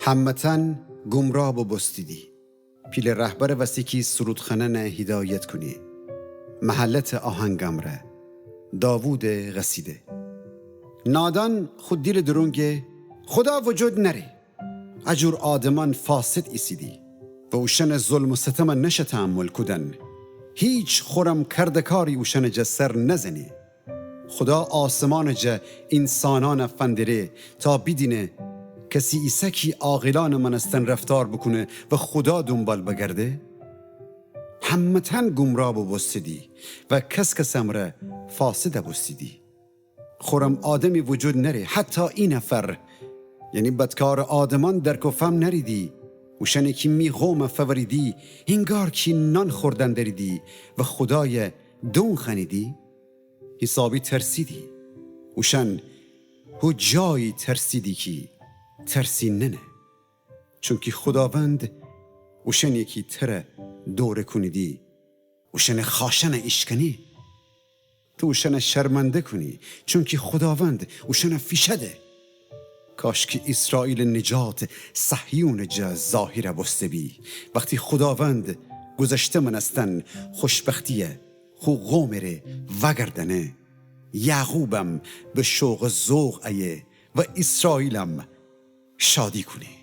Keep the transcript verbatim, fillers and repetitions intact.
همه‌تأن گمراه بوبوستیدی. پیله رهبرٚ وسی کی سرودخوأنأنَ هیدایت کونه. محلتٚ آهنگ امرأ. داوودٚ قصیده. نادان خو دیلٚ دورون گه: خودا وجود نأره. ا جور آدمأن فاسد ایسیدی و اوشأنٚ ظلم و ستمَ نشه تحمل کودن. هیچ خورم کردکاری اوشأنٚ جا سر نزنه. خودا آسمانٚ جا اینسانأنَ فندره تا بیدینه کسی ایسه کی عاقلأنٚ مأنستن رفتار بوکونه و خودا دونبال بگرده؟ همه‌تأن گمراه بوبوستیدی و کس‌کس امرأ فاسد بوستیدی. خورم آدمی وجود نأره، حتی ای نفر. یعنی بدکارٚ آدمأن درک و فهم نأریدی. اوشأنی کی می قومَ فوریدی، هینگار کی نان خوردن دأریدی و خودایَ دون خوأنیدی، حیسابی ترسیدی. اوشأن هو جایی ترسیدی کی ترسی ننه. چونکی خوداوند اوشأنی کی تره دوره کونیدی، اوشأنٚ خأشأنَ ایشکنی. تو اوشأنَ شرمنده کونی، چونکی خوداوند اوشأنَ فیشأده. کاشکی ایسرائیلٚ نجات صهیونٚ جا ظاهر بوسته بی. وختی خوداوند گذشته مأنستن خوشبختیَ خو قومٚ ره وأگردأنه، یعقوبم به شوق و ذوق ایه و ایسرائیلم شادی کونه.